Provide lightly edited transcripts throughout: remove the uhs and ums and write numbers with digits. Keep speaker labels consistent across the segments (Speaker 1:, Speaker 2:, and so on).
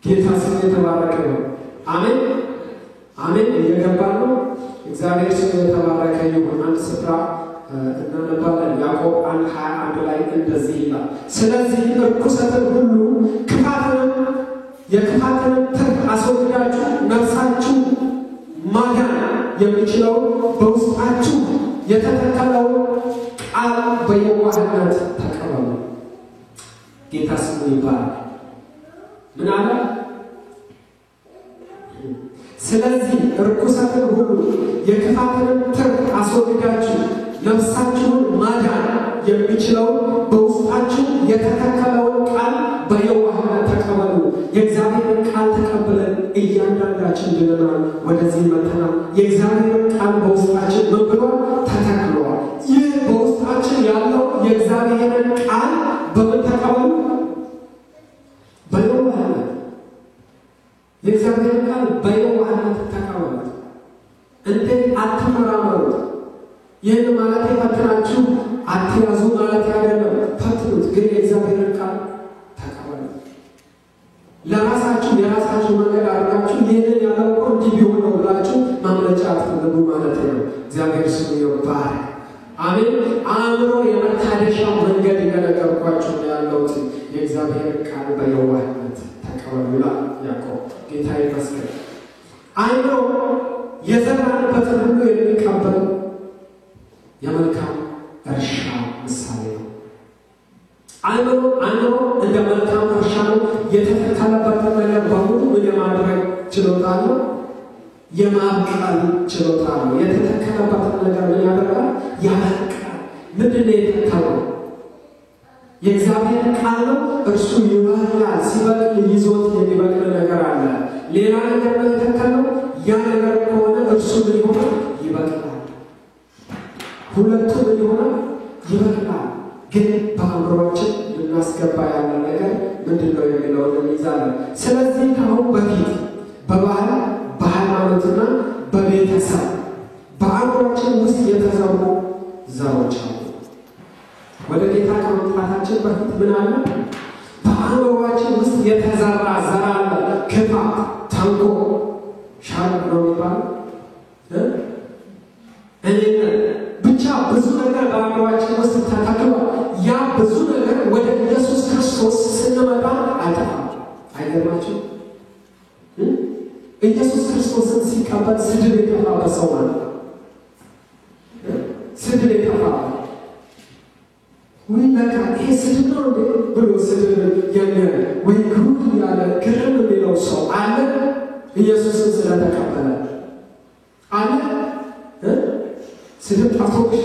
Speaker 1: ጌታ ስም የተባረከ ነው። አሜን አሜን። እየገባን ነው። እግዚአብሔር ስም የተባረከ ይሁን። አንድ ስፍራ እናነባለን። ያዕቆብ 1:21 ላይ እንደዚህ ይላል፣ ስለዚህ እርኩሰትን ሁሉ ክፋትንም የክፋትንም ትርፍ አስወግዳችሁ ነፍሳችሁ ማዳን የሚችለው በውስጣችሁ የተተከለውን ቃል በየዋህነት ተቀበሉ። ጌታ ስሙ ይባላል። ምን አለ? ስለዚህ እርኩሰትን ሁሉ የክፋትንም ትርፍ አስወግዳችሁ ነፍሳችሁን ማዳን የሚችለው በውስጣችሁ የተተከለውን ቃል በየዋህነት ተቀበሉ። የእግዚአብሔርን ቃል ተቀብለን እያንዳንዳችን ድነናል፣ ወደዚህ መጥተናል። የእግዚአብሔርን ቃል በውስጣችን ምን ብሏል? ተተክሏል። ይህ በውስጣችን ያለው የእግዚአብሔርን ቃል በምን ተቀበሉ? በየዋህነት። የእግዚአብሔርን ቃል በየዋህነት ተቀበሉት። እንዴት? አትመራመሩት። ይህን ማለት ፈትናችሁ አትያዙ ማለት አይደለም። ፈትኑት፣ ግን የእግዚአብሔርን ቃል ተቀበሉ። ለራሳችሁ የራሳችሁ መንገድ አድርጋችሁ ይህንን ያለው እኮ እንዲህ ቢሆን ነው ብላችሁ ማምለጫ አትፈልጉ ማለት ነው። እግዚአብሔር ስሙ ይባረክ። አሜን። አእምሮ የመታደሻው መንገድ እየነገርኳችሁ ነው ያለሁት። የእግዚአብሔርን ቃል በየዋህነት ተቀበሉ ይላል ያዕቆብ። ጌታ ይመስገን። አእምሮ የዘራንበትን ሁሉ የሚቀበል የመልካም እርሻ ምሳሌ ነው። አእምሮ እንደ መልካም እርሻ ነው። የተተከለበትን ነገር በሙሉ ምን የማድረግ ችሎታ አለው? የማብቀል ችሎታ አለው። የተተከለበትን ነገር ምን ያደርጋል? ያበቅላል። ምንድን ነው የተተከለው? የእግዚአብሔር ቃል ነው። እርሱ ይበቅላል። ሲበቅል ይዞት የሚበቅል ነገር አለ። ሌላ ነገር ነው የተተከለው። ያ ነገር ከሆነ እርሱ ምን ይሆናል? ይበቅላል። ሁለቱ ምን ይሆናል? ይበቅላል። ግን በአእምሯችን ልናስገባ ያለ ነገር ምንድን ነው የሚለውን እንይዛለን። ስለዚህ ከአሁን በፊት በባህል በሃይማኖትና በቤተሰብ በአእምሯችን ውስጥ የተዘሩ ዘሮች አሉ። ወደ ጌታ ከመምጣታችን በፊት ምን አለ? በአእምሯችን ውስጥ የተዘራ ዘር አለ። ክፋት፣ ተንኮል፣ ሻር ነው የሚባለው እኔነት ብቻ ብዙ ነገር በአእምሯችን ውስጥ ተተክሏል። ያ ብዙ ነገር ወደ ኢየሱስ ክርስቶስ ስንመጣ አይጠፋም። አይገርማችሁ? ኢየሱስ ክርስቶስን ሲቀበል ስድብ የጠፋበት ሰው ማለት ነው። ስድብ የጠፋበት ወይ በቃ ይሄ ስድብ ነው እንዴ ብሎ ስድብ የሚያይ ወይ ግሩም ያለ ግርም የሚለው ሰው አለ። ኢየሱስን ስለተቀበለ አለ። ስድብ ጠፍቶብሽ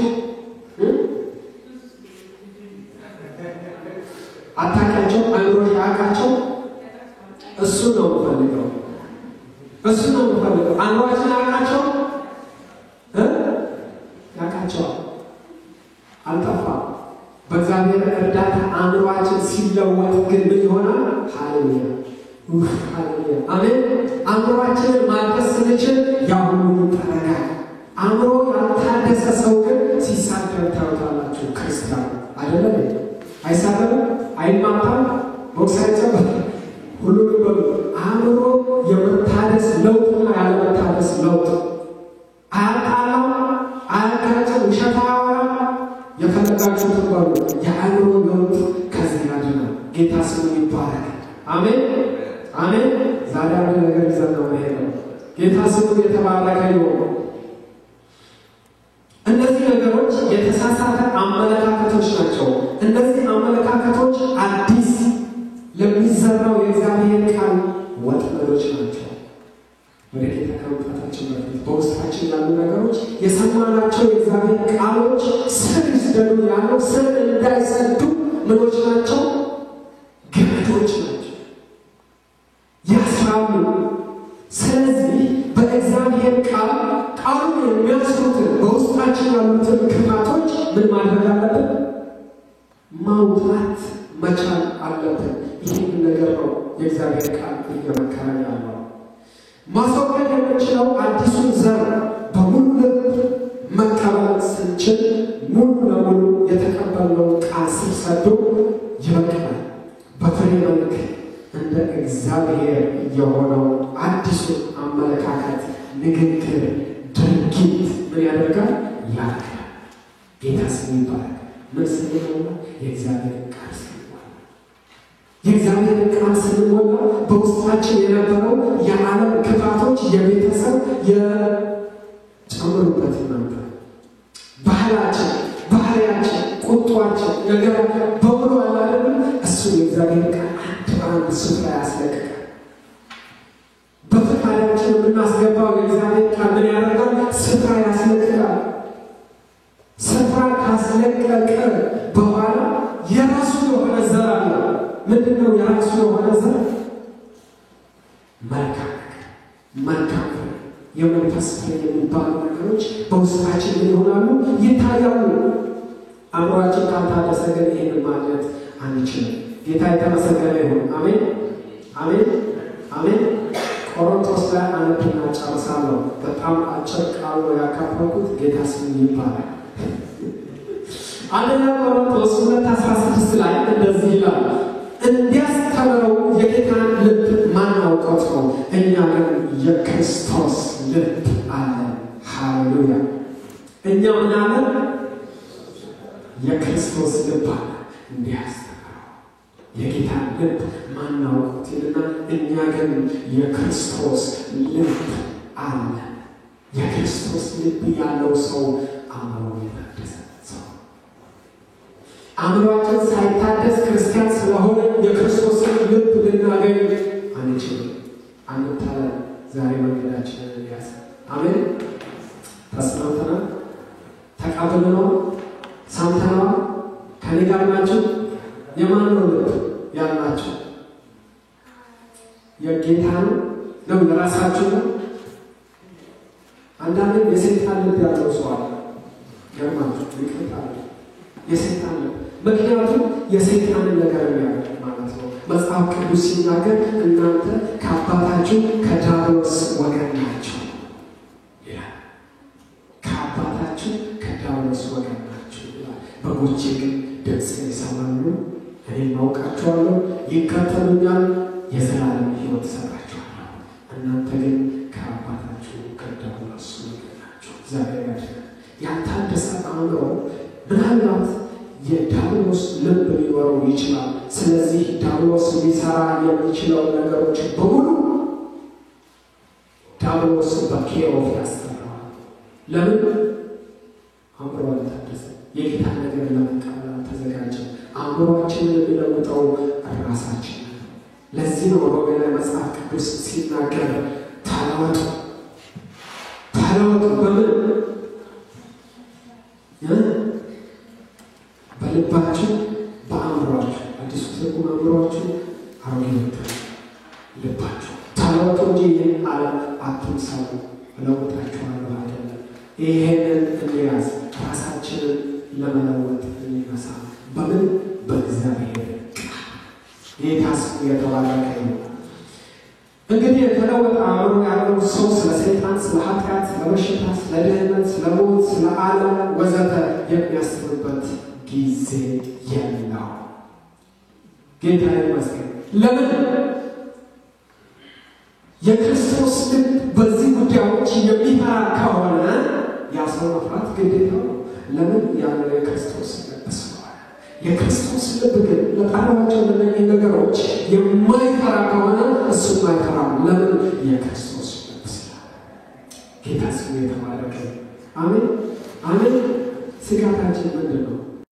Speaker 1: አታውቂያቸው? አእምሮሽ አያውቃቸው? እሱ ነው የምፈልገው፣ እሱ ነው የምፈልገው። አእምሯችን አያውቃቸው? ያውቃቸዋል። አልጠፋም። በእግዚአብሔር እርዳታ አእምሯችን ሲለወጥ ግን ምን ይሆናል? ሃሌሉያ ሃሌሉያ፣ አሜን። አእምሯችንን ማደስ ስንችል ያ ሁሉ ይጠረጋል። አእምሮ ያልታደሰ ሰው ግን ሲሳደብ ታዩታላችሁ። ክርስቲያን አይደለም፣ አይሳደብም፣ አይማታም፣ ቦክስ አይጨበጥም፣ ሁሉንም በሉ። አእምሮ የመታደስ ለውጥና ያለመታደስ ለውጥ አያጣላም፣ አያጋጭም፣ ውሸት አያወራም። የፈለጋችሁትን በሉ። የአእምሮ ለውጥ ከዚህ ያድናል። ጌታ ስሙ ይባረክ። አሜን አሜን። ዛሬ አንድ ነገር ይዘን ነው የምንሄደው። ጌታ ስሙ የተባረከ ይሁን። እነዚህ ነገሮች የተሳሳተ አመለካከቶች ናቸው። እነዚህ አመለካከቶች አዲስ ለሚዘራው የእግዚአብሔር ቃል ወጥመዶች ናቸው። ወደ ጌታ ከመምጣታችን በፊት በውስጣችን ያሉ ነገሮች የሰማናቸው የእግዚአብሔር ቃሎች ስር ይስደዱ ያለው ስር እንዳይሰዱ ምኖች ናቸው? ገመዶች ናቸው፣ ያስራሉ። ስለዚህ በእግዚአብሔር ቃል ቃሉን የሚያስሩትን በውስጣችን ያሉትን ክፋቶች ምን ማድረግ አለብን? ማውጣት መቻል አለብን። ይህን ነገር ነው የእግዚአብሔር ቃል እየመከረን ያለው። ማስወገድ የምንችለው አዲሱን ዘር በሙሉ ልብ መቀበል ስንችል ሙሉ ለሙሉ የተቀበልነው ቃል ስር ሰዶ ይበቅላል፣ በፍሬ መልክ እንደ እግዚአብሔር የሆነው አዲሱ አመለካከት፣ ንግግር፣ ድርጊት ምን ያደርጋል? ያደርጋል። ጌታ ስሙ ይባረክ። ምን ስንሞላ? የእግዚአብሔር ቃል ስንሞላ፣ የእግዚአብሔር ቃል ስንሞላ በውስጣችን የነበረው የዓለም ክፋቶች፣ የቤተሰብ የጨምሩበት እናንተ ባህላችን፣ ባህሪያችን፣ ቁጧችን፣ ነገር በሙሉ አለ አይደለም? እሱ የእግዚአብሔር ቃል አንድ በአንድ ስፍራ ያስለቅቃል። በፈቃዳችን የምናስገባው የእግዚአብሔር ቃል ምን ያደርጋል? ስፍራ ያስለቅቃል። ስፍራ ካስለቀቀ በኋላ የራሱ የሆነ ዘር አለ። ምንድን ነው የራሱ የሆነ ዘር? መልካም ነገር፣ መልካም ፍሬ፣ የመንፈስ ፍሬ የሚባሉ ነገሮች በውስጣችን ምን ይሆናሉ? ይታያሉ። አእምሯችን ካልታደሰ ግን ይህን ማግኘት አንችልም። ጌታ የተመሰገነ ይሁን። አሜን፣ አሜን፣ አሜን። ቆሮንቶስ ላይ አነብና ጨርሳለሁ። በጣም አጭር ቃል ነው ያካፈልኩት። ጌታ ስሙ ይባላል። አንደኛ ቆሮንቶስ 2:16 ላይ እንደዚህ ይላል፣ እንዲያስተምረው የጌታን ልብ ማን አውቆት ነው? እኛ ግን የክርስቶስ ልብ አለን። ሃሌሉያ! እኛ ምን አለን? የክርስቶስ ልብ አለ። እንዲያስተምረው የጌታን ልብ ማን አውቆት ይልና እኛ ግን የክርስቶስ ልብ አለ። የክርስቶስ ልብ ያለው ሰው አእምሮ የታደሰ ሰው። አእምሯችን ሳይታደስ ክርስቲያን ስለሆነ የክርስቶስን ልብ ልናገኝ አንችልም። አንታለን። ዛሬ መንገዳችንን እንያዝ። አሜን። ተስማምተናል፣ ተቀብለነዋል፣ ሰምተነዋል። ከኔ ጋር ናችሁ? የማን ነው ልብ ያላችሁ? የጌታ ነው ነው? የራሳችሁ ነው? አንዳንዴም የሰይጣን ልብ ያለው ሰው አለ። ገርማችሁ ይቅርታ፣ የሰይጣን ልብ፣ ምክንያቱም የሰይጣንን ነገር የሚያደርግ ማለት ነው። መጽሐፍ ቅዱስ ሲናገር እናንተ ከአባታችሁ ከዲያብሎስ ወገን ናችሁ ይላል። ከአባታችሁ ከዲያብሎስ ወገን ናችሁ ይላል። በጎቼ ግን ድምፄን ይሰማሉ፣ እኔም አውቃቸዋለሁ፣ ይከተሉኛል፣ የዘላለም ሕይወት እሰጣቸዋለሁ። እናንተ ግን ከአባታችሁ ከዲያብሎስ ወገን ናችሁ። እግዚአብሔር ያድነን። ያልታደሰ አእምሮ ምናልባት የዲያብሎስ ልብ ሊኖረው ይችላል። ስለዚህ ዲያብሎስ ሊሰራ የሚችለው ነገሮች በሙሉ ዲያብሎስ በ care of ያሰራዋል። ለምን? አእምሮ አልታደሰ፣ የጌታ ነገር ለመቀበል አልተዘጋጀም። አእምሯችንን የሚለውጠው ራሳችን። ለዚህ ነው ሮሜ ላይ መጽሐፍ ቅዱስ ሲናገር ተለወጡ፣ ተለወጡ በምን? በልባችሁ፣ በአእምሯችሁ። አዲሱ ትርጉም አእምሯችሁ፣ አሮጌ ልባችሁ ተለወጡ እንጂ ይህን ዓለም አትምሰሉ፣ እለውጣችኋለሁ አይደለም። ይሄንን እንያዝ፣ ራሳችንን ለመለወጥ እንነሳ። በምን? በእግዚአብሔር ቃል። ጌታ ስሙ የተባረከ ይሁን። እንግዲህ የተለወጠ አእምሮ ያለው ሰው ስለ ሰይጣን፣ ስለ ኃጢአት፣ ስለ በሽታ፣ ስለ ድህነት፣ ስለ ሞት፣ ስለ ዓለም ወዘተ የሚያስብበት ጊዜ የለው። ጌታ ይመስገን። ለምን? የክርስቶስ ልብ በዚህ ጉዳዮች የሚፈራ ከሆነ ያ ሰው መፍራት ግዴታው ነው። ለምን? ያለው የክርስቶስ ልብ ስለሆነ። የክርስቶስ ልብ ግን ለጠራኋቸው ለእነኚህ ነገሮች የማይፈራ ከሆነ እሱም አይፈራም። ለምን? የክርስቶስ ልብ ስላለ። ጌታ ስሙ የተባረከ። አሜን፣ አሜን። ስጋታችን ምንድን ነው?